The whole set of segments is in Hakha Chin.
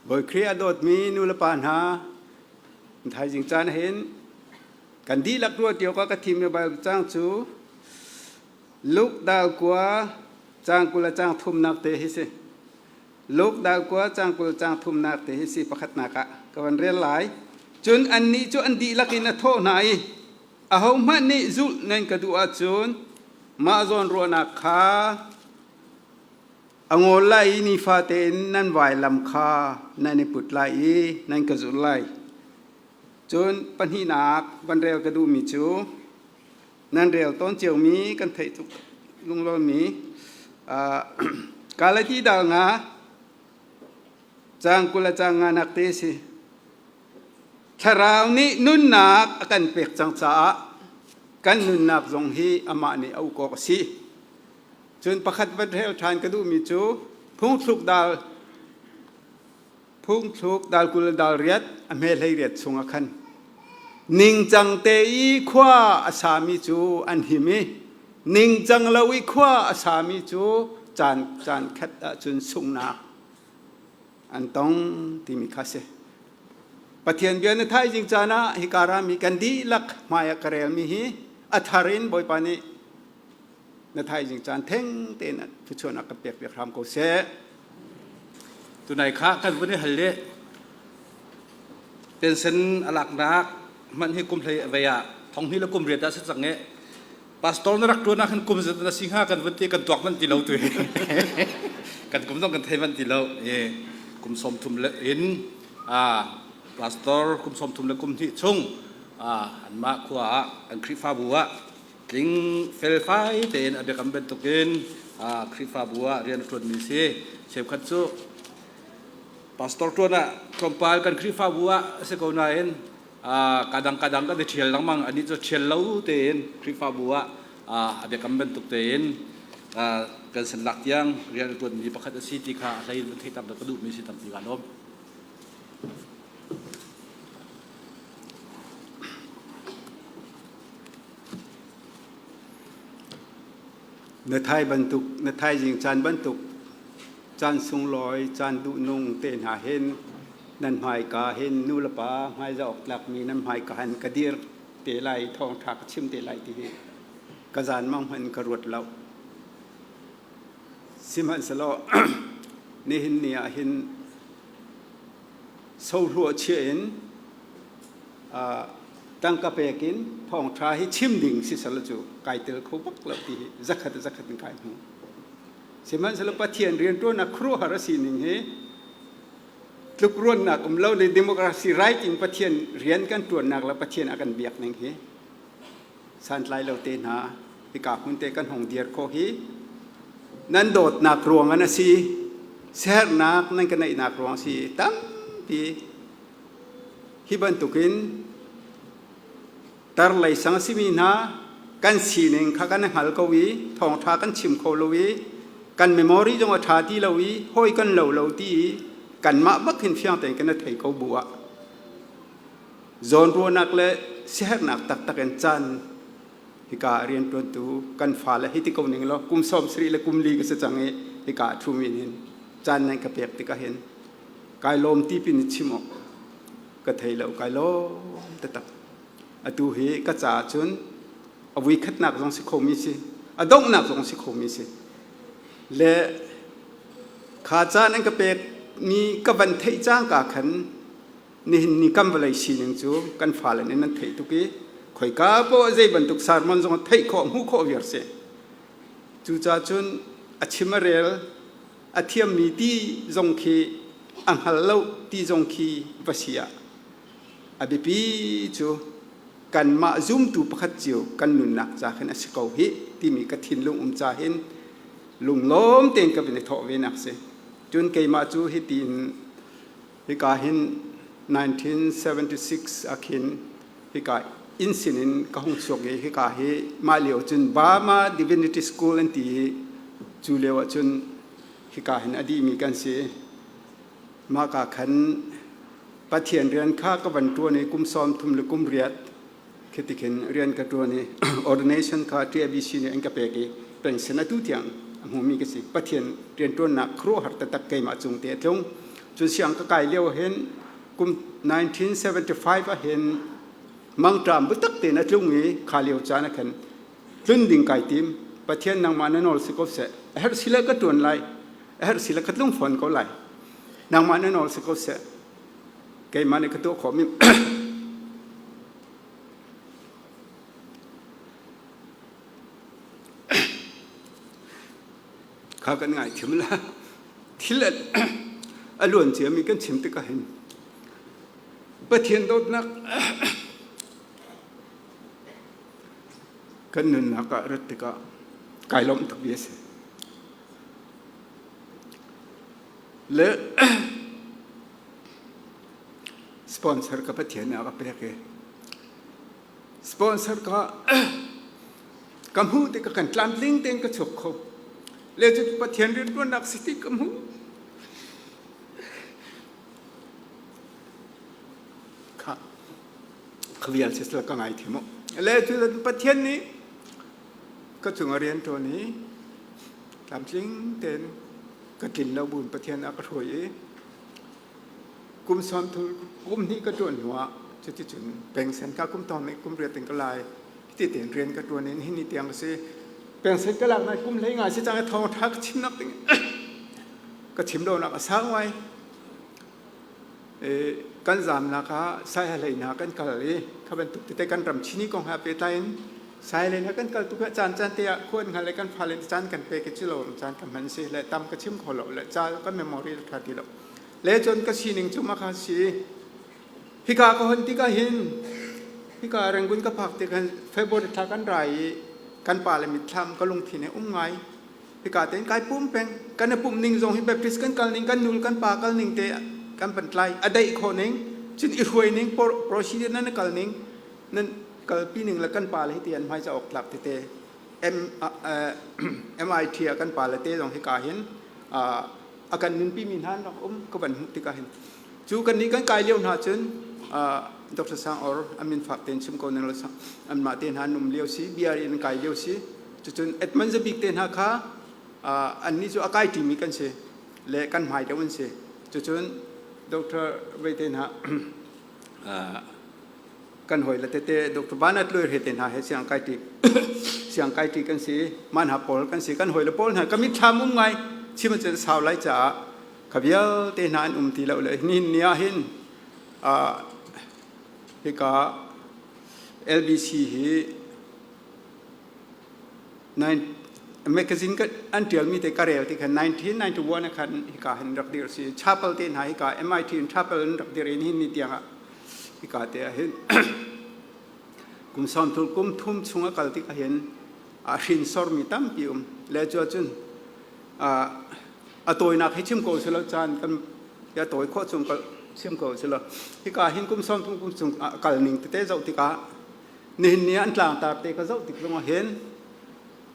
Bawi Khrih a dawtmi nulepa hna, thaizing caan hin kan dihlak ruah ṭi awkah ka thimmi Baibal caang cu Luke dal kua caang 20 le caang thumnak te hi si. Luke dal kua caang 20 caang thumnak te hi si pakhatnak ah ka van rel lai. Cun annih cu an dihlak in a thawh hna i, Ahohmanh nih zulh nan ka duh ahcun mah zawn ruahnak kha A ngawl lai i nifate in nan vailam kha nan i put lai i nan ka zulh lai. Cun pahnihnak van rel ka duhmi cu nan rel tawn ciomi kan theih tuk lunglawmmi Galati dal nga caang 20 le caang nganak te a si. Thlarau nih nunnak a kan pek cang caah kan nunnak zong hi amah nih a uk awk a si. Cun pakhat van rel ṭhan ka duhmi cu phungthluk dal phungthluk dal 20 dal riat a hme hlei riat chungah khan ningcang te i khua a sami cu an him i ningcang lo i khua a sami cu caan caan khat ahcun sunghnak an tong timi kha si. Pathian bia na thaizing caan ah hika rami kan dihlak hmai ah ka relmi hi a thar in Bawipa nih na thaizing caan theng tein thuchuahnak kan pek piak hram ko seh. Tunai kha kan vun i hal le pension a laknak hmanh hi kum hlei vei ah thong hnih le kum riat ah si cang i pastor na rak tuan ah khan kum zat na si hnga kan vun ti kan tuak manh ti lo tu kan kum zong kan thei manh ti lo i kum 30 le in a pastor kum 30 le kum hnih chung anmah khua ah an Khrihfabu ah tling felfai tein a biakam bantukin Khrihfabu ah rian a ṭuanmi si. Cheukhat cu pastor ṭuan ah tlawmpal kan Khrihfabu ah a si ko nain kadang kadang kan i ṭhial lengmang. Anih cu ṭhial lo tein Khrihfabu ah a biakam bantuk tein kan sin lak tiang rian a ṭuanmi pakhat a si ti kha a hlei in theihter ka duhmi si tampi kaa lawm. Na thai bantuk, na thaizing caan bantuk, caan sunglawi, caan duhnung te hna hin nan hmaika hin nu le pa hmaizah awk tlakmi nan hmaika han ka dir te lai, thawngṭha ka chim te lai ti hi ka zan mang hmanh ka ruat lo. Sihmanhsehlaw nihin ni ah hin sohluah chia in tangka pek in thawngṭha hi chim ding si sal cu kai tel kho bak lo ti hi zakhat zakhat in kai hmu. Sihmanhsehlaw Pathian rianṭuannak khuaruahhar a sining hi tlukruannak um lo le democracy right in Pathian rian kan ṭuannak le Pathian a kan biak ning hi santlai lo te hna hika hmun te kan hong dir kho hi nan dawtnak ruang an a si siaherhnak nan ka neihnak ruang si tampi hi bantukin tar lei sang a simi hna kan sining kha kan hngal ko i thawngṭha kan chim kho lo i kan memory zong a ṭha ti lo i hawi kan lo lo ti i kanmah bak hin fiang tein kan thei ko bu ah zawnruahnak le siaherhnak taktak in caan hika rianṭuantu kan fale hi ti ko ning law kum 70 le kum li ka si cang i hika a ṭhumi hin caan nan ka pek tikah hin kai lawm ti pin chim awk ka thei lo kai lawm taktak atu hi ka caah cun a vui khatnak zong si khomi si a donghnak zong si khomi si le kha caan an ka pek ni ka van theih cangka khan nihin ni kan vawlei sining cu kan fale nih nan theih tuk i khoika poah zei bantuk sermon zong theih khawh hmuh khawh viar si cucaah cun a chim a rel a thiammi ti zong khi a hngal lo ti zong khi va si ah a biapi cu kanmah zumtu pakhat cio kan nunnak ca khin a si ko hi timi ka thinlung um ca hin lunglawm tein ka vin i thawh ve nak si cun keimah cu hitin hika hin 1976 ah khin hika inn sin in ka hung chuak i hika hi mah lio cun Burma Divinity School an ti i cu lio ah cun hika hin a dihmi kan si. Mah ka khan Pathian rian kha ka van ṭuan i kum 38 khi ti khin rian ka ṭuan i ordination kha TABC nih an ka pek i pension atu tiang a hmumi ka si. Pathian rianṭuannak khuaruahhar taktak keimah cung te a tlung. Cun siang ka kai lio hin kum 1975 ah hin mangṭam biatak tein a tlung i kha lio caan ah khan tlun ding kai tim. Pathian nangmah na nawl si ko seh. A herh sile ka ṭuan lai. A herh sile ka tlung fawn ko lai. Nangmah na nawl si ko seh. Keimah nih ka tuah khawhmi Kha kan ngaithiam la. Thil a luan ciami kan chim tikah hin Pathian dawtnak kan nunnak ah rat tikah kai lawmh tuk bia si. Le sponsor ka Pathian ah ka pek i Sponsor ka ka hmuh tikah kan tlamtling tein ka chuak kho. Le cu Pathian rianṭuannak si ti ka hmuh. Kha kha vial si ka ngai thiam. Le cu Pathian nih ka cung a rian ṭuan i tlamtling tein ka tlin lo buin Pathian a ka hruai i Kum sawmthum kum hnih ka ṭuan hnuah cuticun pengsen ka kum thong nih kum riat in ka lai. Hiti tein rian ka ṭuan in hi ni tiang a si. Pengsen ka lak nai kum hlei ngai si cang i thawngṭha ka chimnak ding ka chim lonak a sau ngai. Kan zamnak ah saiha hlei hna kan kal i kha bantuk tete kan ram chini kong he pehtlai in sai hlei hna kan kal tuk ah caan caan te ah khua an hngal i kan fale caan kan pek i cu lo caan ka hman si le tam ka chim kho lo le ca kan memory ṭha ti lo. Le cun ka sining cu mah kha si. Hika ka hon tikah hin hika Rangoon ka phak tik hin February thla kan rai i kan pa le mitthlam ka lungthin he um ngai. Hika tein kai pum peng. Kan i pumh ning zong hi Baptist kan kal ning, kan nul kan pa kal ning te kan pan tlai. A daih khawh ning, cun i hruai ning, procedure nan kal ning, nan kalpi ning le kan pa le hi ti an hmai ca awk tlak tete. MIT ah kan pa le te zong hika hin a kan nunpimi hna an rak um ka van hmuh tikah hin cu kan nih kan kai lio hna cun Dr. Sang Or a min fak tein chim ko ning lo anmah te hna an um lio si bia in kai lio si cucun Edmund Zabik te hna kha annih cu a kai ṭimi kan si le kan hmai deuh an si cucun Dr. Vei te hna kan hawi le tete Dr. Banat Luai he te hna he siang kai ṭi siang kai ṭi kan si man ha pawl kan si kan hawi le pawl hna ka mitthlam um ngai chim cun sau lai caah kha vialte hna an um ti lo le nihin ni ah hin hika LBC hi magazine an ṭialmi te ka rel ti khan 1991 ah khan hika hin rak dir si chapel te hna hika MIT in chapel in rak dir in hin ni tiang ah Hika te ah hin kum sawmthum kum thum chung a kal tik ah hin a hrinsormi tampi um le cu ahcun a tawinak hi chim ko silo caan kan ya tawi khawh chung kal chim ko silo hika hin kum sawmthum kum chung a kal ning tete zoh tikah nihin ni an tlangtar te ka zoh tik zongah hin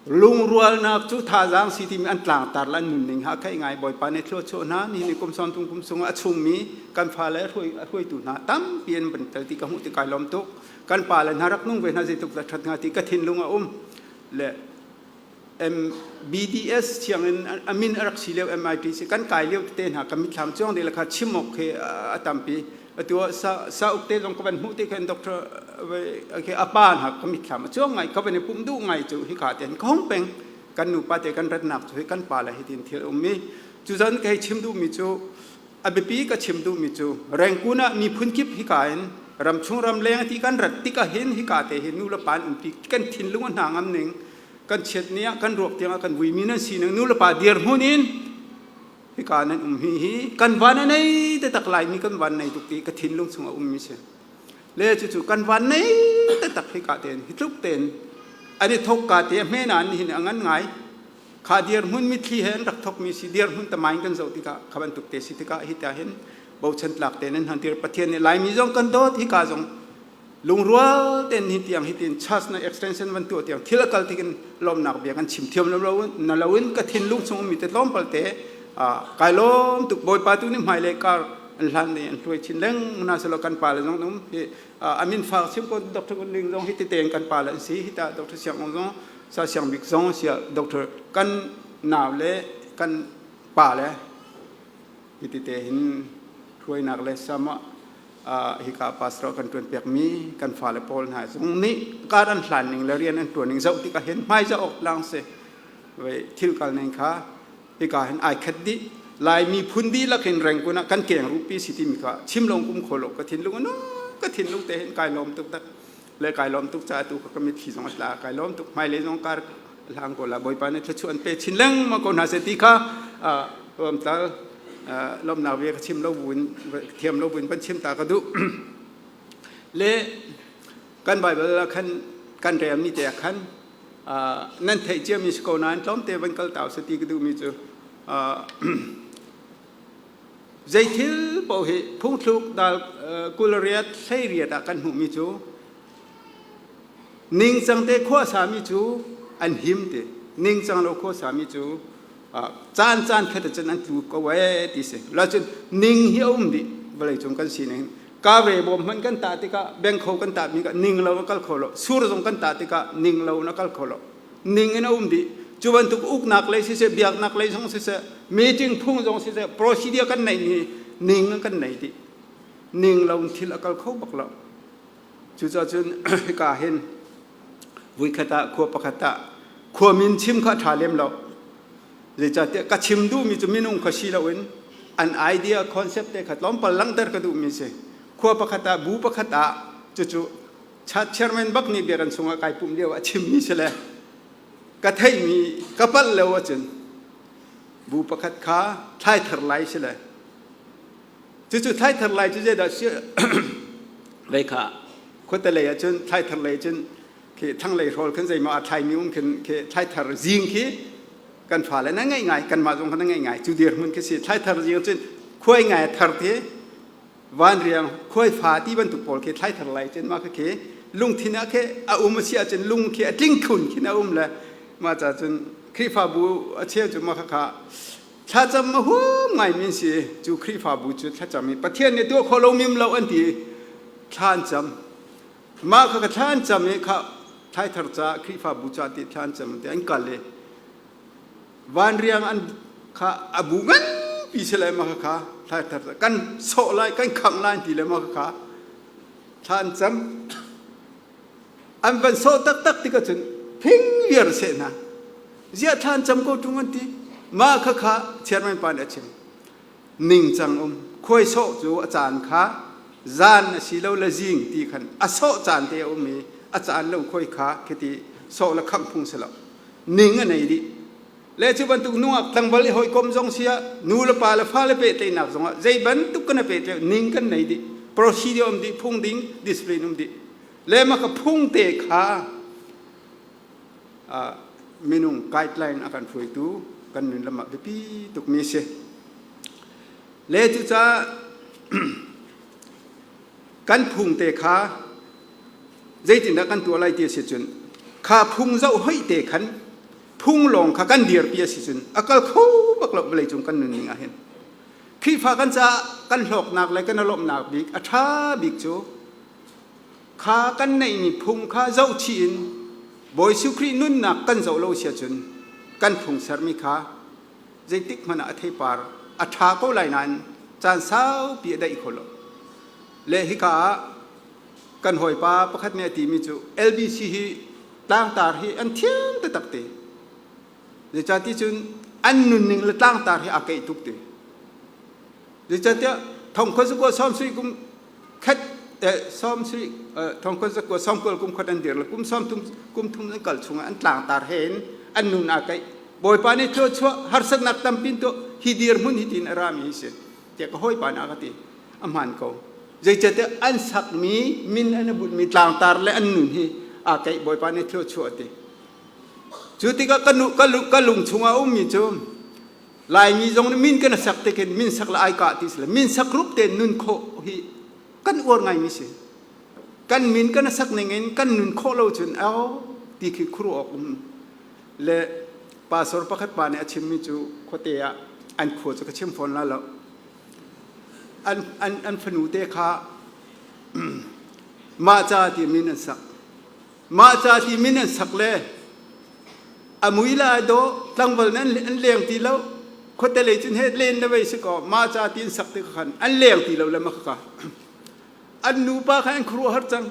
Lungrualnak cu thazaang si timi an tlangtar le an nunning ha kheih ngai Bawipa nih thluachuah hna nihin ni kum sawmthum kum sung a chungmi kan fale a hruaitu hna tampi an van tel ti ka hmuh ti kai lawm tuk. Kan pale hna rak nung ve hna zeitluk dah ṭhat hnga ti ka thinlung a um. Le MBDS sianginn a min a rak si lio MIT si kan kai lio tete hna ka mitthlam cuang dih le kha chim awk khi a tampi. Atu ah sa uk te zong ka van hmuh ti khan doctor a pa hna ka mitthlam a cuang ngai ka van i pumh duh ngai cu hika te ka hong peng kan nupa te kan ratnak cu hi kan pa le hitin thil um mi cu zan ka hei chim duh mi cu a biapi ka chim duh mi cu Rangoon ah miphun kip hika in ramchung ramleng ti kan rat tik ah hin hika te hi nu le pa an um ti kan thinlung a hna ngam ning kan chiat ni ah kan ruak tiang ah kan vui mi nan si ning nu le pa dirhmun in Hika nan um hi hi kan van a nei te tak laimi kan van nei tuk ti ka thinlung chung a ummi si. Le cucu kan van nei te tak hika ten hi tluk ten an i thok ka te hme na an hin a ngan ngai. Kha dir hmun mitthli he an rak thok mi si dir hmun tamain kan zoh tikah kha bantuk te si tikah hi ta hin bochan tlak te nan han tir Pathian nih Laimi zong kan dawt hika zong lungrual ten hi tiang hi tin church na extension van tuah tiang thil a kal tikin lawmnak bia kan chim thiam lo na loin ka thinlung chung ummi te tlawmpal te kai lawm tuk bawipa tu nih hmailei kar an hlan ne an hluai chin leng na selo kan pa le zong um hi amin fak chim ko Dr. Ling zong hi teten kan pa le an si hi ta Dr. Siang Ong zong sa Siang Bik zong sia Dr. kan nau le kan pa le hi tete hin. Hruainak le sama hika pastor kan ṭuan piakmi kan fale pawl hna zong nih kar an hlan ning le rian an ṭuan ning zoh tikah hin hmaizah awk lang si. Thil kal ning kha hika hin ai khat dih. Lai miphun dihlak in Rangoon ah kan keng rupi si timi kha chim lawng um kho lo ka thinlung anu ka thinlung te hin kai lawm tuk tak le kai lawm tuk ca tu ka mitthli zong a tla kai lawm tuk hmailei zong kar hlang ko la Bawipa nih thluachuah an pe chin lengmang ko hna seh ti kha lawmtal lawmnak bia ka chim lo buin thiam lo buin van chim ta ka duh. Le kan Bible ah khan kan relmi te ah khan nan theih ciami si ko nain tlawmte van kal ta usih ti ka duhmi cu zeithil paoh hi phungthluk dal 28 18 ah kan hmuhmi cu ningcang te khuasami cu an him ti ningcang lo khuasami cu caan caan khat cun an tlu ko ee ti si la cun ning hi a um dih vawlei cung kan sining kavre bawm hmanh kan tah tikah bengkho kan tah mi ning lo a kal kho lo sur zong kan tah tikah ning lo na kal kho lo ning in a um dih cu bantuk uknak lei siseh biaknak lei zong siseh meeting phung zong siseh procedure kan neih ni ning kan nei dih ning lo thil a kal kho bak lo. Cucaah cun hika hin voikhat ah khua pakhat ah khua min chim kha a ṭha lem lo. Zeicahtiah ka chim duhmi cu minung kha si loin an idea concept te kha tlawmpal langhter ka duhmi si. Khua pakhat ah bu pakhat ah cucu chairman bak nih biakinn chungah kai pumh lio ah a chimmi si le ka theihmi ka palh lo ahcun bu pakhat kha thlai thar lai si le Cucu thlaithar lai cu zeidah si lei kha khuate lei ahcun thlaithar lei cun khi thlanglei hrawl khin zeimaw a thlaimi um khin khi thlaithar zing khi kan fale na ngeih ngai kanmah zong kha na ngeih ngai cu dirhmun khi si thlaithar zing cun khuai ngai thar ti vanriang khuai fa ti bantuk pawl khi thlaithar lai cun mah khi lungthin ah khi a um a si ahcun lung khi a tling khun khin a um le mah ca cun Khrihfabu a cheu cu mah kha Thlacam a huam ngaimi an si. Cu Khrihfabu cu thlacam i Pathian nih tuah khawh lo mim lo an ti. Thla an cam. Mah kha ka thla an cam i kha thlaithar ca Khrihfabu ca ti thla an cam ti an kal i vanriang an kha a bu nganpi si lai mah kha thlaithar kan sawh lai kan khangh lai ti le mah kha thla an cam. An van sawh taktak tikah cun phing viar seh hna. Ziah thla an cam ko ṭung an ti. Mah khakha chairman pa nih a chim. Ningcang um. Khuai sawh cu a caan kha zan a si lo le zing ti khan a sawh caan te a um i a caan lo khuai kha khiti sawh le khangh phung si lo. Ning a nei dih. Le cu bantuk nungak tlangval i hawikom zong si ah nu le pa le fale pehtlaihnak zong ah zei bantuk kan pehtlaih ning kan nei dih. Procedure um dih, phung ding, discipline um dih. Le mah ka phung te kha minung guideline a kan hruaitu kan nun lam ah biapi tukmi a si. Le cucaah kan phung te kha zeitindah kan tuah lai ti a si cun kha phung zoh hoih te khan phung lawng kha kan dirpi a si cun a kal kho bak lo vawlei cung kan nunning ah hin. Khrihfa kan caah kan hlawknak le kan lawmhnak bik a ṭha bik cu Kha kan neihmi phung kha zohchih in Bawi Jesuh Khrih nunnak kan zoh lo si ahcun kan phung sermi kha zeitik hmanh ah a theipar a ṭha ko lai nain caan saupi a daih kho lo. Le hika ah kan hawipa pakhat nih a timi cu LBC hi tlangtar hi an thiam taktak te. Zeicahti cun an nunning le tlangtar hi aa keih tuk ti. Zeicahtiah thongkhat zakua sawmsarih kum khat sawmsarih thongkhat zakua sawmkul kum khat an dir le kum sawmthum kum thum an kal chungah an tlangtar he in an nun aa keih. Bawipa nih thluachuah harsatnak tampi in tuah hi dirhmun hi tiin a rami hi si tiah ka hawipa nih a ka ti. A hmaan ko. Zeicahtiah an sakmi min an i bunhmi tlangtar le an nun hi aa keih Bawipa nih thluachuah a ti. Cu tikah ka lung chungah a ummi cu Laimi zong nih min kan sak te khin min sak le ai kah ti si le min sak rup tein nun khawh hi kan uar ngaimi si. Kan min kan sak ning in kan nun khawh lo cun au ti khi khuru awk um. Le pastor pakhat pa nih a chimmi cu khuate ah an khua cu ka chim fawn la lo. An, an, an fanu te kha mah ca ti min an sak. Mah ca ti min an sak le a mui le ai dawh tlangval an leng ti lo. Khuate lei cun he len le vei si kaw ma ca tin sak ti khan an leng ti lo le ma kha an nupa kha an khuaruahhar cang.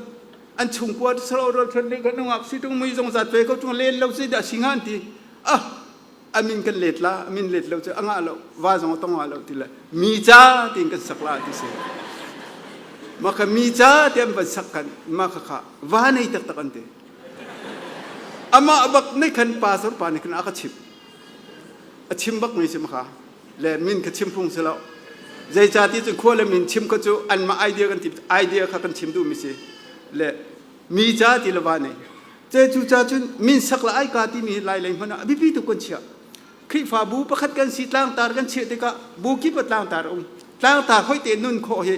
An chungkua salo ral thlan le kan ngak si tung mui zong zat ve ko tung len lo si dah si ngan ti ah amin kan let la amin let lo cu anga lo va zong tong lo ti le mi ca tin kan sak la ti si ma kha mi ca ti an van sak kan ma kha kha va nei tak tak an ti amah bak ne khan pastor pa ne khan a ka chim a chim bak mi si ma kha le min kha chim phung si lo zeicati cun khua le min chim kha cu anmah idea kan ti idea kha kan chim duh mi si le mi ca ti le va nei ce cu ca cun min sak la ai ka ti mi lai lei hmanh ah a biapi tuk kan chiah Khrihfabu pakhat kan si tlangtar kan chiah tikah bu kip ah tlangtar um tlangtar hoi te nun khawh hi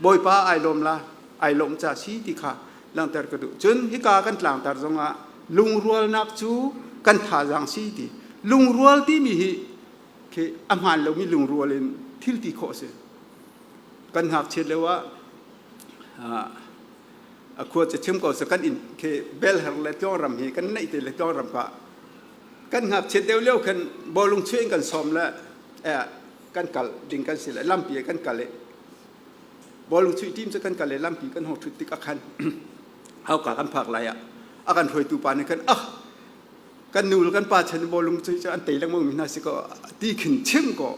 Bawipa ai lawm la ai lawm ca si ti kha langhter ka duh cun hika kan tlangtar zongah lungrualnak cu kan thazaang si ti lungrual timi hi khi a hmaan lomi lungrual in thil ti khawh a si. Kan ngakchiat lio ah a khua cu chim ko sa kan inn khi Belher le Tluangram hi kan neih te le Tluangram ka kan ngakchiat deuh lio khan bawlung chuih in kan sawm le kan kal ding kan si le lampi kan kal i bawlung chuih team cu kan kal i lampi kan hong ṭhut tik ah khan hauka kan phak lai ah a kan hruaitu pa nih khan ah kan nu le kan pa chan bawlung cu an tei lengmang mi hna si ko ti khin chim ko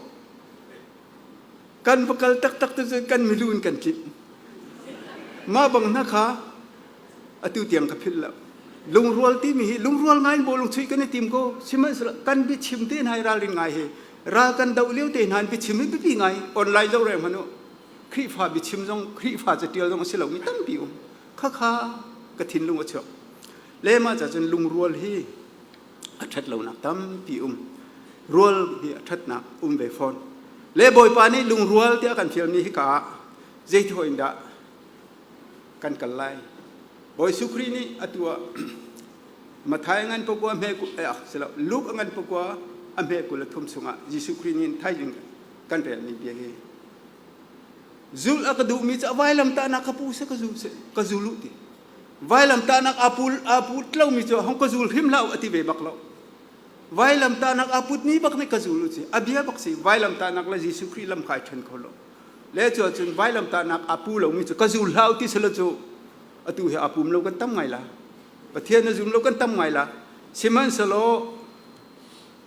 kan va kal taktak te cu kan milu in kan tlinh mah bang hna kha atu tiang ka philh lo lungrual timi hi lungrual ngai in bawlung chuih kan i tim ko sihmanhsehlaw kan biachim te hna hi ralrin ngai hi ral kan doh lio te hna in biachim hi biapi ngai online zoh reng hmanh u Khrihfa biachim zong Khrihfa catial zong a si lomi tampi um khakha ka thinlung a chuak Le mah ca cun lungrual hi a ṭhat lonak tampi um. Rual hi a ṭhatnak um ve fawn. Le Bawipa nih lungrual tiah kan fialmi hika ah zeithaw in dah kan kal lai? Bawi Jesuh Khrih nih atu ah Matthai ngan pakua hme eh, silo Luke ngan pakua a hme 23 chungah Jesuh Khrih nih thaizing kan relmi bia hi zulh a ka duhmi cu a vailamtahnak ka pu seh ka zul seh ka zul u ti Vailamtahnak aa pul aa put lomi cu hong ka zul hrim hlah u a ti ve bak lo. Vailamtahnak aa putmi bak nih ka zul u ci. A bia bak si vailamtahnak le Jesuh Khrih lam kai ṭhen kho lo. Le cu ahcun vailamtahnak aa pu lomi cu ka zul hlah u ti selaw cu atu hi aa pum lo kan tam ngai la. Pathian a zum lo kan tam ngai la. Sihmanhsehlaw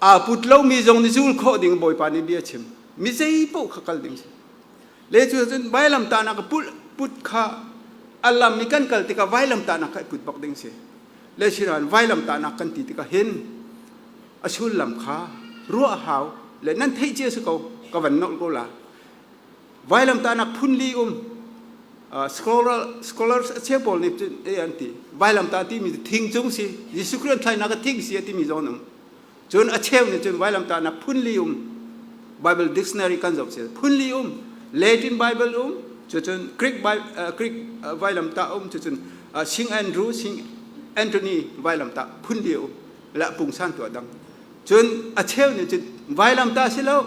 aa put lomi zong nih zul khawh ding Bawipa nih bia chim. Mi zei paoh kha kal ding si. Le cu cun vailamtahnak put put kha a lam i kan kal tikah vailamtahnak kha i put bak ding si. Le sinain vailamtahnak kan ti tikah hin a sullam kha ruah hau le nan theih cia si ko ka van nolh ko la. Vailamtahnak phun li um scholar scholars a cheu pawl nih cun e an ti vailamtah timi cu thing cung si Jesuh Khrih an thlainak a thing si a timi zong an um. Cun a cheu nih cun vailamtahnak phun li um Bible dictionary kan zoh si phun li um Latin Bible um cucun Greek Greek vailamtah um cucun Sing Andrew Sing Anthony vailamtah phun li um le pungsan tu a dang cun a cheu nih cun vailamtah si lo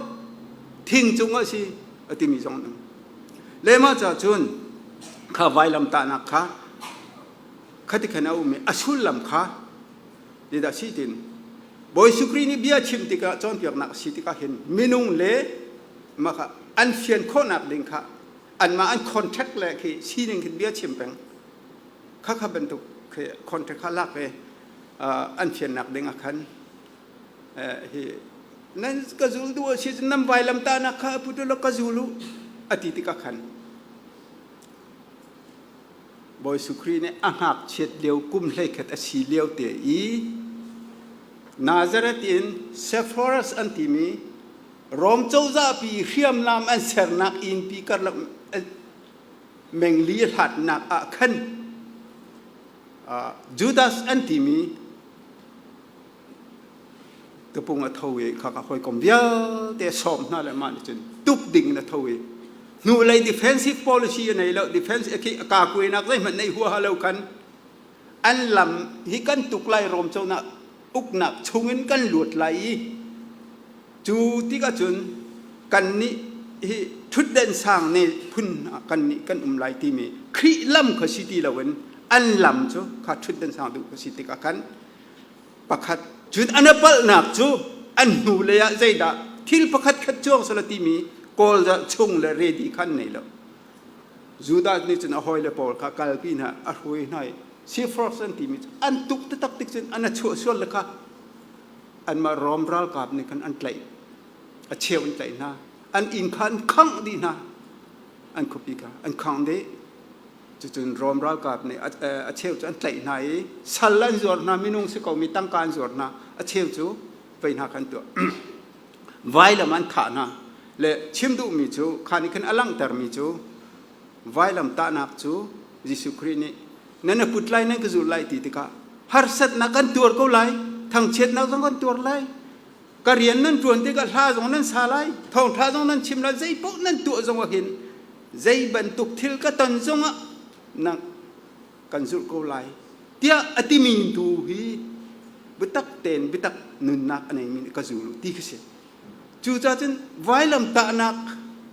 thing cung ah si a timi zong an um le mah ca cun kha vailamtahnak kha khati khan a um i a sullam kha Zeidah si tin Bawi Sukri nih bia chim tikah cawnpiaknak a si tikah hin minung le mah kha an fian khawhnak ding kha anmah an contract le khi sining khin bia chim peng kha kha bantuk khi contract kha lak i an fiannak ding ah khan hi nan ka zul duh a si cun nan vailamtahnak kha put u ka zul u a ti tikah khan Bawi Khrih nih a ngakchiat lio kum 11 a si lio te i Nazareth in Sepphoris an timi Rom cozahpi hriamnam an sernak innpi karlak mengli hlatnak ah khan Judas an timi Tapung a tho i khaka hawikom vialte sawm hna le mah nih cun tuk ding in a tho i hnulei defensive policy a nei lo defense khi a kakuainak zeihmanh nei huaha lo khan an lam hi kan tuk lai rom conak uknak chungin kan luat lai i cu tikah cun kan nih hi thutden sang ne phun kan nih kan um lai timi Khrih lam kha si ti loin an lam cu kha thutden sang duh kha si tikah khan pakhat cun an a palhnak cu an hnulei ah zeidah Thil pakhat khat cuang sala timi kawl chung le ready khan nei lo. Judas nih cun a hawile pawl kha kalpi hna a hruai hna i Sifros an timi cu an tuk taktak tik cun an a chuah sual le kha anmah Rom ralkap nih khan an tlaih, a cheu an tlaih hna, an inn kha an khangh dih hna, an khuapi kha an khangh dih. Cucun Rom ralkap nih a cheu cu an tlaih hna i sal an zuar hna, minung si komi tangka an zuar hna, a cheu cu vei hna kha an tuah. Vailam an thah hna. Le chim duhmi cu kha nih khan a langhtermi cu vailam tahnak cu Jesuh Khrih nih nan a put lai, nan ka zulh lai ti tikah harsatnak kan tuar ko lai, thangchiatnak zong kan tuar lai, ka rian nan ṭuan tikah hla zong nan sa lai, thawngṭha zong nan chim lai, zei paoh nan tuah zong ah hin zei bantuk thil ka ton zongah na kan zulh ko lai tiah a timi tu hi biatak tein biatak nunnak a neimi nih ka zul u ti khi si. Cucaah cun vailam tahnak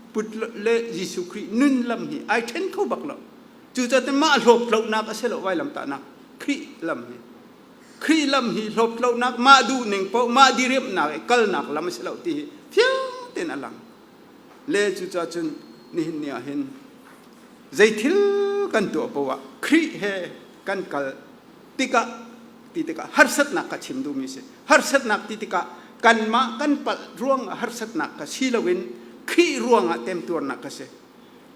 put le Jesuh Khrih nun lam hi ai ṭhen kho bak lo. Cucaah cun mah hlawptlonak a si lo vailam tahnak Khrih lam hi. Khrih lam hi hlawptlonak mah duhning paoh mah diriamhnak i kalnak lam a si lo ti hi fiang tein a lang. Le cucaah cun nihin ni ah hin zei thil kan tuah paoh ah Khrih he kan kal tikah ti tikah harsatnak ka chim duhmi si. Harsatnak ti tikah kanmah kan palh ruang ah harsatnak ka si loin Khrih ruangah temtuarnak ka si.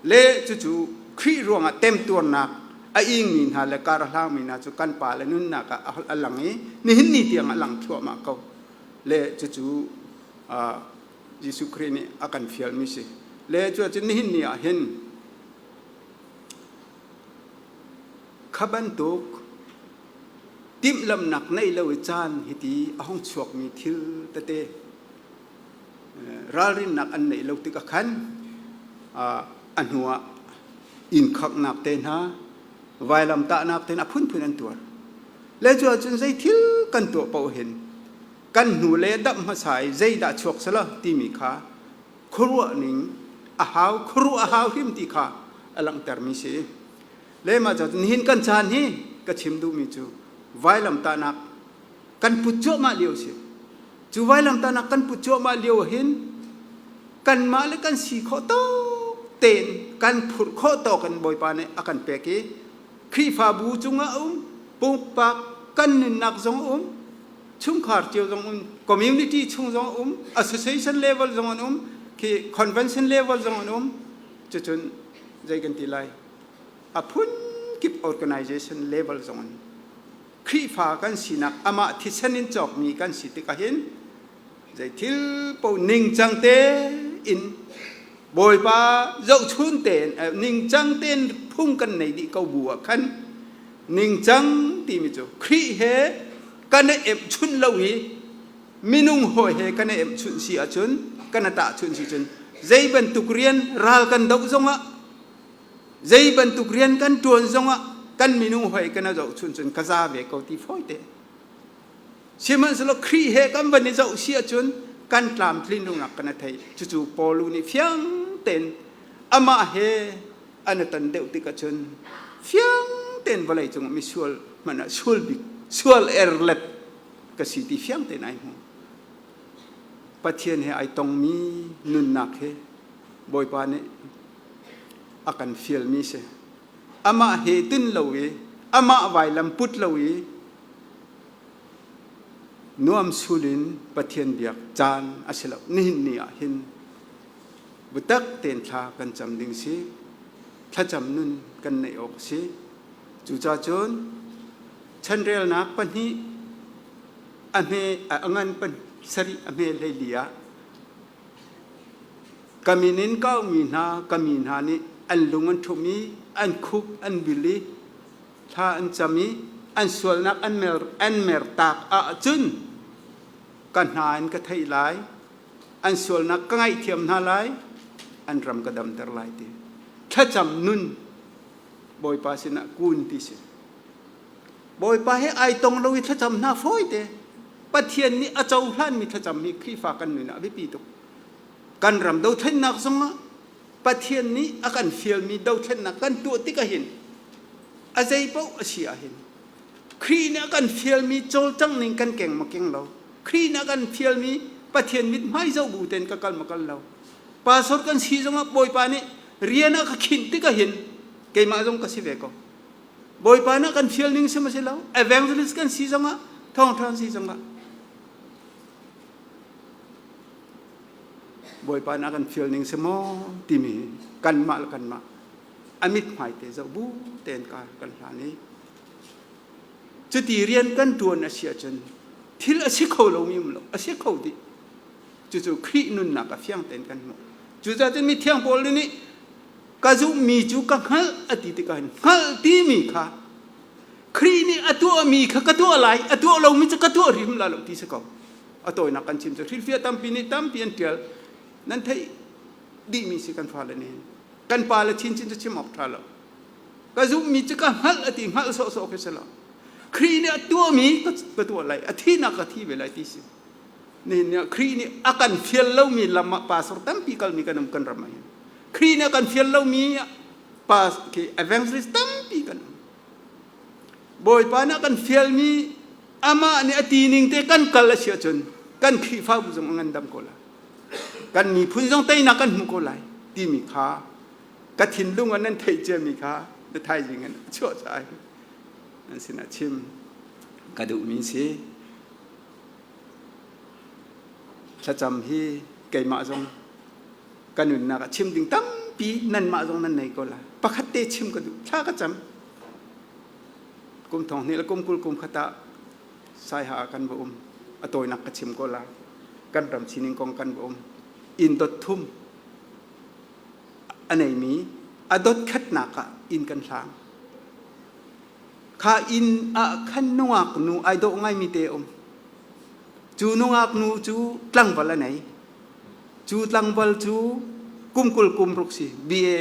Le cucu Khrih ruangah temtuarnak a ingmi hna le kar a hlangmi hna cu kan pa le nunnak ah a lang i nihin ni tiang a lang thluahmah ko. Le cucu Jesuh Khrih nih a kan fialmi si. Le cuacun nihin ni ah hin kha bantuk timhlamhnak nei lo i caan hiti a hung chuakmi thil tete ralrinnak an neih lo tikah khan a hnuah inn khanghnak te hna, vailamtahnak te hna a phunphun an tuar. Le cu ahcun zei thil kan tuah paoh hin kan hnu le damh hmasa i zeidah chuak selaw timi kha khuaruah ning a hau, khuaruah a hau hrim ti kha a langhtermi si. Le mah cu nihin kan caan hi ka chim duhmi cu vailamtahnak kan put cuahmah lio si. Cu vailamtahnak kan put cuahmah lio hin kanmah le kan si khawh tawk tein kan phurh khawh tawk in Bawipa nih a kan pek i Khrihfabu cungah a um, pumpak kan nunnak zong a um, chungkhar cio zong um, community chung zong a um, association level zong an um, khi convention level zong an um. Cucun zei kan ti lai? A phun kip organization level zong an Khrihfa kan sinak amah thisen in cawkmi kan si tikah hin zei thil paoh ningcang tein Bawipa zohchun tein ningcang tein phung kan nei dih ko bu ah khan ningcang timi cu Khrih he kan i emchunh lo i minung hawi he kan i emchunh si ahcun kan i tahchunh si cun zei bantuk rian ral kan doh zongah zei bantuk rian kan ṭuan zongah kan minung hawi kan i zohchun cun ka za ve ko ti fawi te. Sihmanhsehlaw Khrih he kan van i zoh si ahcun kan tlamtlin lonak kan i thei. Cucu Paul nih fiang tein amah he an i ton deuh tik ahcun fiang tein vawlei cung misual hmanh ah sual bik sual erlet ka si ti fiang tein ai hmu. Pathian he ai tongmi nunnak he Bawipa nih a kan fialmi si. Amah he tun lo i amah vailam put lo i nuam sul in Pathian biak caan a si lo. Nihin ni ah hin biatak tein thla kan cam ding si. Thlacam nun kan neih awk a si. Cucaah cun chanrelnak pahnih a hme a ngan sarih a hme 14 ah Ka min in ka aumi hna ka mi hna nih an lung an ṭhumh i an khuk an bil i thla an cam i an sualnak an mertak ahcun ka hna in ka theih lai, an sualnak ka ngaihthiam hna lai, an ram ka damter lai ti. Thlacam nun Bawipa sinah kun ti si. Bawipa he ai tong lo i thlacam hna fawi te. Pathian nih a cohlanmi thlacam hi Khrihfa kan nun ah a biapi tuk. Kan ram dothlennak zongah Pathian nih a kan fialmi dothlennak kan tuah tik ahhin a zei paoh a si ahhin Khrih nih a kan fialmi cawlcangh ning kan keng maw keng lo? Khrih nih a kan fialmi Pathian mithmai zoh bu tein ka kal ma kal lo. Pastor kan si zongah Bawipa nih rian a ka khinh tikah hin keimah zong ka si ve ko. Bawipa nih kan fial ning si ma si lo. Evangelist kan si zongah thawngṭha si zongah Bawipa nih a kan fial ning si maw timi kanmah le kanmah a mithmai te zoh bu tein kar kan hlan i cuti rian kan ṭuan a si ahcun thil a si kho lomi um lo, a si kho dih. Cucu Khrih nunnak a fiang tein kan hmuh. Cucaah cun mithiang Paul nih ka zumhmi cu ka hngalh a ti tikah hin hngalh timi kha Khrih nih a tuahmi kha ka tuah lai, a tuah lomi cu ka tuah hrim la lo ti si ko. A tawinak kan chim cu hrilhfiah tampi nih tampi an ṭial. Nan theih dihmi si kan fale nih. Kan pale chinchin cu chim awk ṭha lo. Ka zumhmi cu ka hngalh a ti hngalh sawhsawh khi si lo. Khrih nih a tuahmi ka tuah lai, a thihnak ka thi ve lai ti si. Nihin ni ah Khrih nih a kan fial lomi lam ah pastor tampi kalmi kan um kan ram ah hin. Khrih nih a kan fial lomi pa khi evangelist tampi kan um. Bawipa nih a kan fialmi amah nih a ti ning te kan kal a si ahcun kan Khrihfabu zong a ngandam ko lai. Kan miphun zong teinak kan hmu ko lai timi kha ka thinlung ah nan theih ciami kha na thaizing in a chuah caah nan sinah chim ka duhmi si. Thlacam hi keimah zong ka nunnak ah chim ding tampi nanmah zong nan nei ko lai. Pakhat te chim ka duh. Thla ka cam. Kum thong hnih le kum 20 kum khat ah Saiha ah kan va um. A tawinak ka chim ko lai. Kan ram sining kong kan va um. Inn dot thum a neimi a dot khatnak ah inn kan hlang. Kha inn ah khan nungak nu ai dawh ngaimi te um. Cu nungak nu cu tlangval a nei. Cu tlangval cu kum 20 kum ruk si BA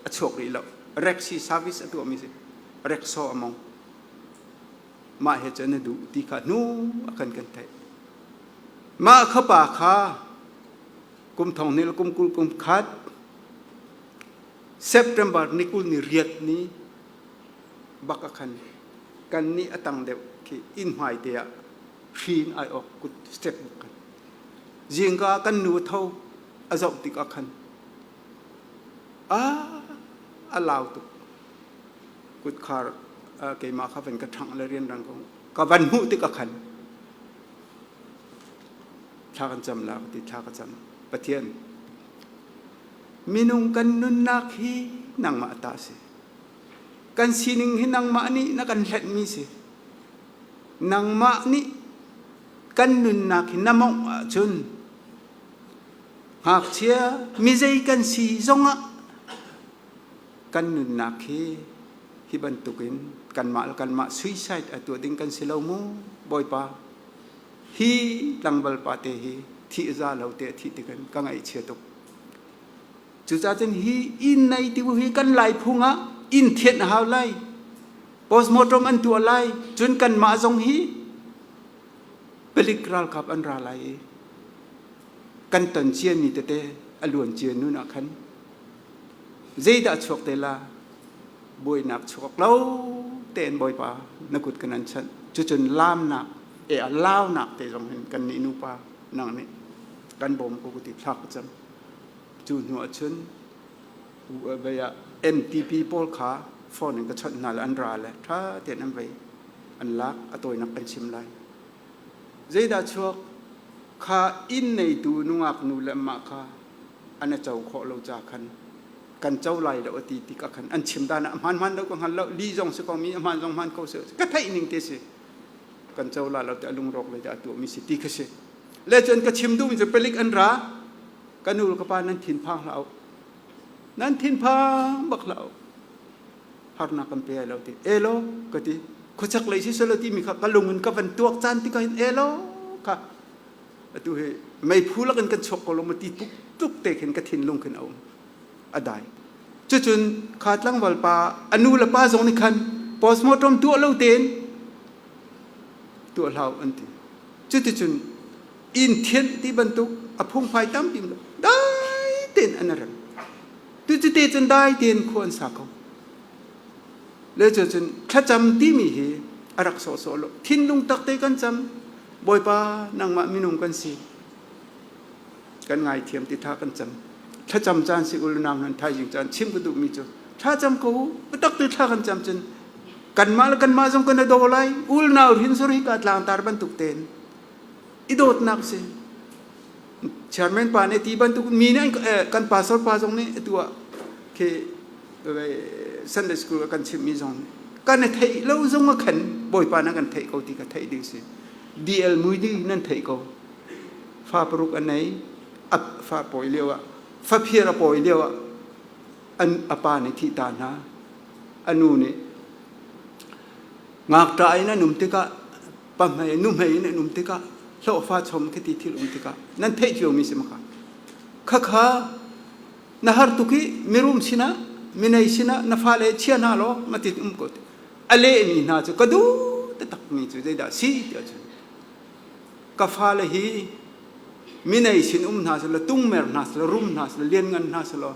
a chuak rih lo. Reksi service a tuahmi si. Reksaw a mong. Mah he cun a duh ti kha hnu a kan kan theih. Mah kha pa kha kum thong hnih le kum 20 kum khat September ni 28 ni bak a khan kan nih a tang deuh khi inn hmai te ah hri in ai awk kut step bak khan zingka kan nu tho a zoh tik ah khan a a lau tuk kutkhar keimah kha van ka ṭhangh le rianrang ko ka van hmuh tik ah khan thla kan cam la ka ti thla ka cam Pathian minung kan nunnak hi nangmah ta si. Kan sining hi nangmah nih na kan hlenhmi si. Nangmah nih kan nunnak hi na mawngh ahcun ngakchia mizei kan si zongah kan nunnak hi hi bantukin kanmah le kanmah suicide a tuah ding kan si lo mu Bawipa. Hi tlangval pa te hi thih za lo te a thih tikin ka ngaihchia tuk. Cucaah cun hi inn nei ti hi kan lai phung ah inn thianh a hau lai. Postmortem an tuah lai. Cun kanmah zong hi palik ralkap an ra lai i kan ton ciami tete a luan cia nun ah khan zeidah chuak te la buainak chuak lo tein Bawipa na kut kan an chanh. Cucun laamnak e a launak te zong hin kan nih nupa nang nih kan bawm ko ti thla ka cam. Cu hnu ahcun vei ah MTP pawl kha phone in ka chawnh hna le an ra le ṭha tein an vei an lak a tawinak kan chim lai. Zeidah chuak kha inn neitu nungak nu le mah kha an a co khawh lo ca khan kan co lai lo a ti tik ah khan an chim dan ah hmaan hmaan lo ka hngal lo li zong si ko mi a hmaan zong hmaan ko si ka theih ning te si kan co la lo te a lungrawk le a tuah mi si ti kha si le cun ka chim duhmi cu palik an ra Ka nu le ka pa nan thinphang hlah u. Nan thinphang bak hlah u. Harnak kan pe ai lo ti. Elo ka ti. Khuachak lei si selo timi kha ka lung in ka van tuak caan ti ka hin elo kha atu hi meiphu lakin kan chuak ko lo ma ti tuk tuk te khin ka thinlung khin a um a dai cucun kha tlangval pa a nu le pa zong nih khan postmortem tuah lo tein tuah hlau an ti cuticun inn thianh ti bantuk a phungphai tampi dai tein an rem tu cu te cun dai tein khua an sa ko le cu cun thlacam timi hi a rak sawhsawh lo thinlung tak te kan cam bawipa nangmah minung kan si. Kan ngaithiam ti tha kan cam. Thlacam caan si ul nau nan thaizing caan chim ka duhmi cu thlacam ko u. Biatak tu thla kan cam cun kanmah le kanmah zong kan i daw lai. Ul nau hrinsor hi ka tlangtar bantuk tein i dawtnak si. Chairman pa nih ti bantuk mi nih kan pastor pa zong nih atu ah khi Sunday school kan chimmi zong nih kan i theih lo zong a khan Bawipa na kan theih ko ti ka theih ding si. DL mui ding nan theih ko. Fa paruk a nei, a fa pawi lio ah, faphir a pawi lio ah an a pa nih thih ta hna. A nu nih ngakṭah in an um tikah pahmei nuhmei in an um tikah hlawhfa chom khi ti thil um tikah nan theih ciomi si maka khakha na har tuk i mirum sinah minei sinah na fale chia hna law matin um ko a lehmi hna cu ka duh takmi cu zeidah si tiah cun ka fale hi minei sin um hna selaw tungmer hna selaw rum hna selaw lianngan hna selaw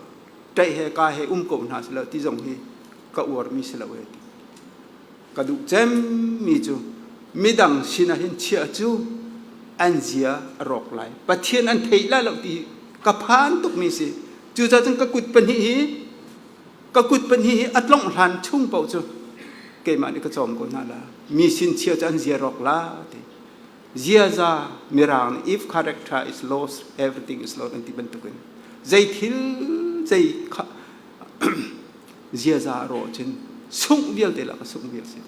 ṭaih he ka he um ko hna selaw ti zong hi ka uarmi si lo e ti Ka duh cemmi cu midang sinah hin chiah cu an zia a rawk lai. Pathian an theih lai lo ti ka phan tukmi si. Cucaah cun ka kut pahnih hi ka kut pahnih hi a tlongh hlan chung paoh cu keimah nih ka cawm ko hna la. Mi sin chia cu an zia rawk la ti. Ziaza mirang nih if character is lost, everything is lost an ti bantukin zei thil zei ziaza a rawh cun sungh vialte lak a sungh vial si.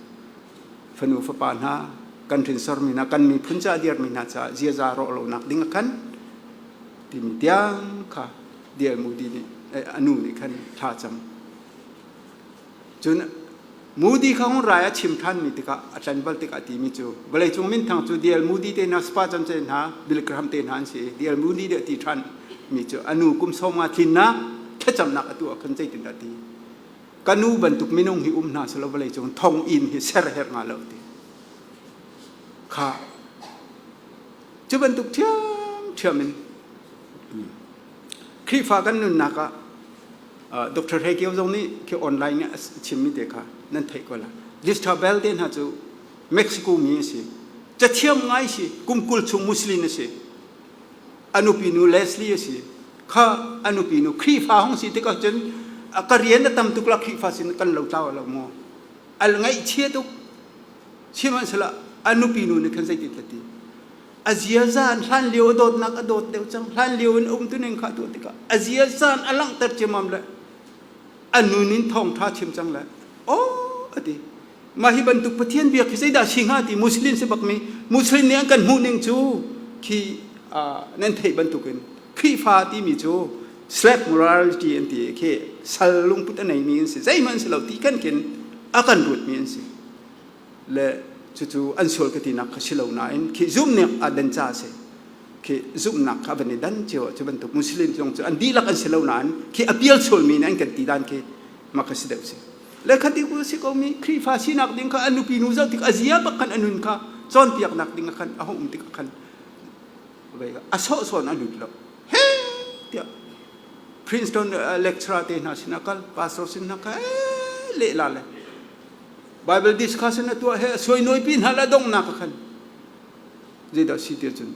Fanu fapa hna, kan hrinsormi hna, kan miphun ca dirmi hna caah ziaza rawh lonak ding a khan timi tiang kha D.L. Moody nih a nu nih khan thla cam. Cun Moody kha hung rai a chim ṭhanmi tikah a tlanval tikah timi cu vawleicung minthang cu D.L. Moody te hna, Spurgeon te hna, Bill Graham te hna an si i D.L. Moody nih a ti ṭhan mi cu a nu kum sawmnga tlinnak thlacamnak a tuah khan zeitindah ti ka nu bantuk minung hi um hna selaw vawleicung thonginn hi ser herh hnga lo ti kha cu bantuk ṭhiamṭhiam in Khrihfa kan nunnak ah Dr. Hre Kio zong nih khi online a chimmi te kha nan theih ko la. Lista Bell te hna cu Mexico mi a si. Cathiam ngai si, kum 20 chung Muslim a si. A nupi nu Leslie a si. Kha a nupi nu Khrihfa hong si tikah cun ka rian a tam tuk la Khrihfa sin kan lo tlau lo maw? Al ngaihchia tuk. Sihmanhsehlaw a nupi nu nih khan zeitin ti? A ziazan hlan lio a dawtnak a dawt deuh cang. Hlan lio in a umtuning kha tuah tikah a ziazan a langhter ciammam le a nun in thawngṭha chim cang le aw a ti. Mah hi bantuk Pathian biak hi zeidah si hnga ti Muslim si bakmi Muslim nih an kan hmuh ning cu khi nan theih bantukin Khrihfa timi cu slave morality an ti khi sal lungput a neimi an si zeihmanh an si lo ti kan khin a kan ruatmi an si. Le cucu an sual ka tinak kha si lo nain khi zumhnak aa dan ca a si. Khi zumhnak kha van i dan cio cu bantuk Muslim zong cu an dihlak an si lo nain khi a pial sualmi nih an kan ti dan khi mah kha si deuh si. Le khati ku si ko mi Khrihfa sinak ding kha an nupi nu zoh tik a zia bak khan a nun kha cawnpiaknak ding khan a hung um tik khan a sawhsawn a lut lo. He tiah Princeton lecturer te hna sin a kal pastor sin hna kha lehla le Bible discussion a tuah he a suainawi pi hna le donghnak a khan zeidah si ti cun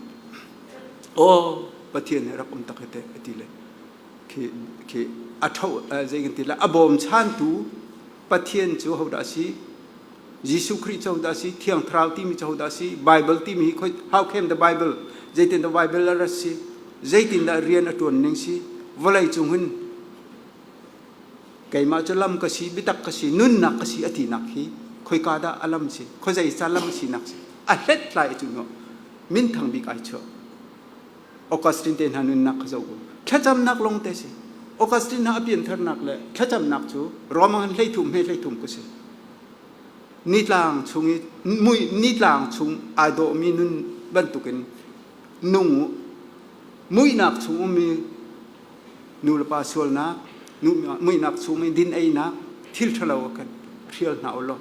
aw Pathian he rak um tak te a ti le khi khi a tho zei kan ti le a bawm chantu Pathian cu hodah si Jesuh Khrih cu hodah si Thiang Thlarau timi cu hodah si Bible timi hi how came the Bible zeitin the Bible a rat si zeitin dah rian a tuan ning si vawlei cung hin Keimah cu lam ka si, biatak ka si, nunnak ka si a tinak hi khoika dah a lam si, khuazei ca lam a sinak si, a hlethlai cu no minthang bik ai chuah. Augustine te hna nunnak kha zoh u. Thlacamnak lawng te si. Augustine hna a piantharnak le thlacamnak cu Roman 13 hme 33 ku si. Nitlang chung i mui nitlang chung ai dawhmi nun bantukin nung u. Muihnak chung ummi nu le pa sualnak, muihnak chung i din einak, thil ṭhalo a kan hrial hna u law.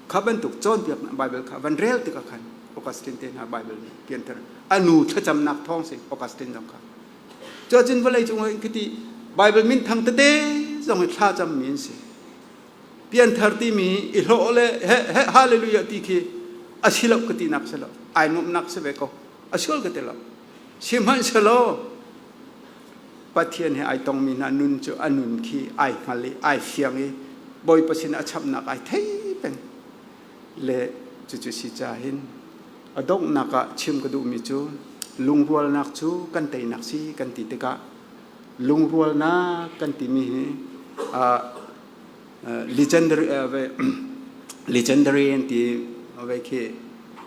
Kha bantuk cawnpiaknak Bible kha van rel tikah khan Augustine te hna Bible nih pianter a nu thlacamnak thawng si Augustine zong kha. Cuacun vawlei cung ah khiti Bible minthang tete zong hi thlacam mi an si. Pianthar timi i hlawh le he he hallelujah ti khi a si lo ka tinak si lo. Ai nuamhnak si ve ko. A sual ka ti lo. Sihmanhsehlaw Pathian he ai tongmi hna nun cu a nun khi ai hngal i ai fiang i Bawipa sin a chamnak ai thei peng. Le cucu si ca hin a donghnak ah chim ka duhmi cu lungrualnak cu kan teinak si kan ti tikah lungrualnak kan timi hi legendary legendary an ti ve khi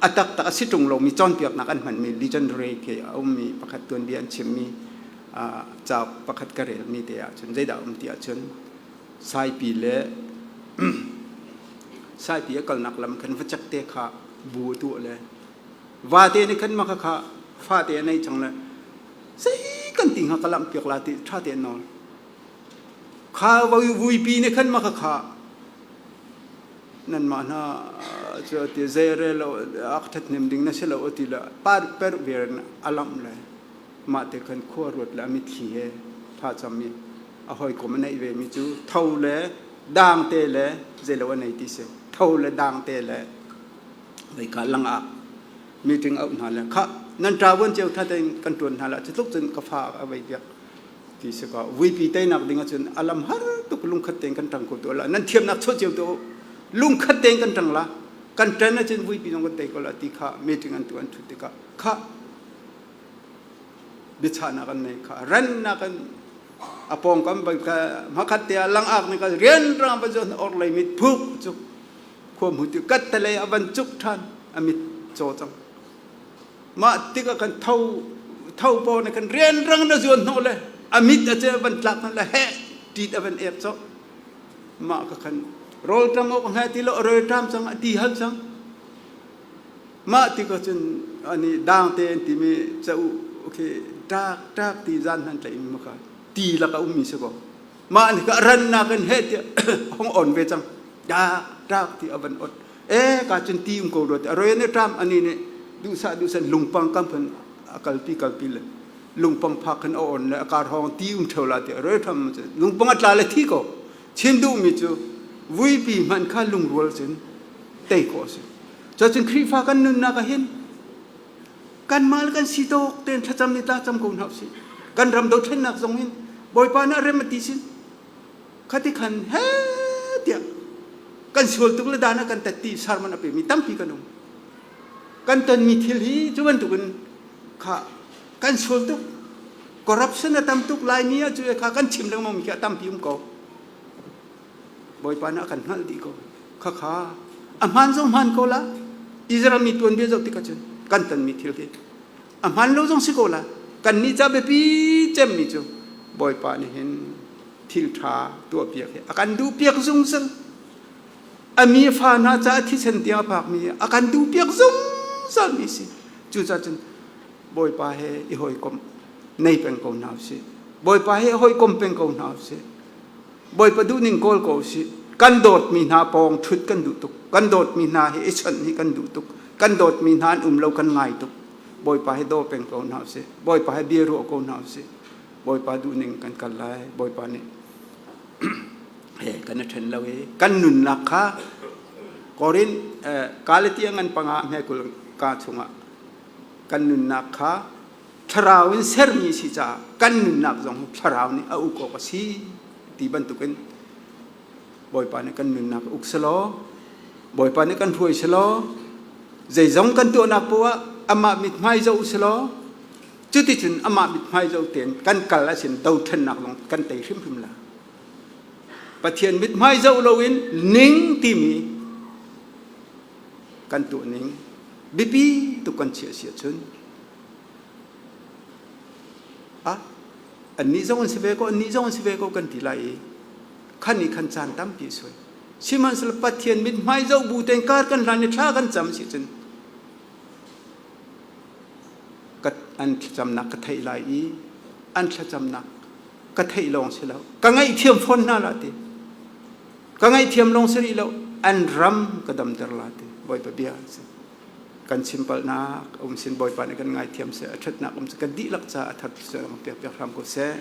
a taktak a si ṭung lomi cawnpiaknak an hmanmi legendary khi a ummi pakhat tuanbia an chimmi cauk pakhat ka relmi te ahcun zeidah um ti ahcun Saipi le Saipi a kalnak lam khan vacek te kha bu a tuah le vate nih khan maka kha fate a nei cang le zei kan ti hnga ka lamh piak la ti ṭha te an nawl. Kha vuipi nih khan maka kha nanmah hna cu a ti zei rel lo a ṭhathnem ding na si lo a ti le par per ver in a lamh le mah te khan khua ruat le a mitthli he thlacam i a hawikom a neih ve mi cu tho le dangte le zeilo a nei ti si tho le dangte le veika langak meeting auh hna le kha nan ṭavuan cio tha tein kan ṭuan hna la cu tluk cun ka fa a vei piak ti si ko vuipi teinak ding ahcun a lam har tuk lungkhat tein kan ṭang ko tu la nan thiamnak chuah cio tu lungkhat tein kan ṭang la kan ṭan ahcun vuipi zong kan tei ko la ti kha meeting an tu an ṭhut tikah kha biachahnak an nei kha rannak an a pawngkam bal kha hmakhat te ah langak nih kha rianrang van zawn or lei mit phuk cuk khua mu ti kat te lei a van cuk than a mit caw cang mah tikah kan tho tho paw ne kan rianrang na zuan hnawh le a mit a che van tlak le he tit a van ek cawh mah ka khan rawl tang awk hnga ti lo roi ṭam cang a ti hal cang Mah tikah cun ani dangte an timi ca u khi ṭak ṭak ti zan hman tlaih mi kha ti lak a ummi si ko. Mah nih ka rannak in heh tiah hong on ve cang. Ṭak ṭak ti a van ot. E ka cun ti um ko rua ti a roi ne ṭam ani nih duhsah duhsah lungpang kam khan a kalpi kalpi le lungpang phak khan a on le a kar hawng ti um ṭheo la ti a roi ṭham lungpang a tla le thi ko. Chin duhmi cu vuipi hmanh kha lungrual cun tei khawh a si. Cuacun Khrihfa kan nunnak ah hin kanmah le kan si tawk tein thlacam ni tlacam ko hna usih. Kan ram dothlennak zong hin Bawipa nih a rem a ti sin. Khati khan he tiah kan sual tuk le dan a kan tat ti sermon a pemi tampi kan um. Kan tonmi thil hi cu bantukin kha kan sual tuk corruption a tam tuk Laimi ah cu kha kan chim lengmang mi khi a tampi um ko. Bawipa nih a kan hngalh dih ko. Khakha a hmaan zong hmaan ko la. Israel mi tuanbia zoh tikah cun kan tonmi thil hi a hmaan lo zong si ko la. Kannih ca biapi cemmi cu Bawipa nih hin thil ṭha tuahpiak hi a kan duhpiak zungzal. A mi fa hna caah thisen tiang a phakmi a kan duhpiak zungzalmi si. Cucaah cun Bawipa he i hawikomh nei peng ko hna usih. Bawipa he hawikom peng ko hna usih. Bawipa duhning kawl ko usih. Kan dawtmi hna pawng ṭhut kan duh tuk. Kan dawtmi hna hi i chawnh hi kan duh tuk. Kan dawtmi hna an um lo kan ngai tuk. Bawipa hi daw peng ko hna usih. Bawipa hi bia ruah ko hna usih. Bawipa duhning kan kal lai. Bawipa nih he kan i ṭhen lo i kan nunnak kha Korin Galatia ngan panga hme kul ka chungah kan nunnak kha thlarau in sermi si caah kan nunnak zong thlarau nih a uk awk a si ti bantukin Bawipa nih kan nunnak uk selaw Bawipa nih kan hruai selaw zeizong kan tuahnak poah amah mithmai zoh selaw cuticun amah mithmai zoh tein kan kal ahcun dothlennak zong kan tei hrimhrim la Pathian mithmai zoh loin ning timi kan tuah ning biapi tuk kan chiah si ahcun ah annih zong an si ve ko annih zong an si ve ko kan ti lai i khan i khan caan tampi a sui sihmanhsehlaw Pathian mithmai zoh bu tein kar kan hlan i thla kan cam si cun an thlacamnak ka theih lai i an thlacamnak ka theih lawng si lo ka ngaihthiam fawn hna la ti ka ngaihthiam lawng si rih lo an ram ka damter la ti Bawipa bia an si kan chim palhnak um sin Bawipa nih kan ngaithiam seh a ṭhatnak um kan dihlak ca a thar piak piak hram ko seh.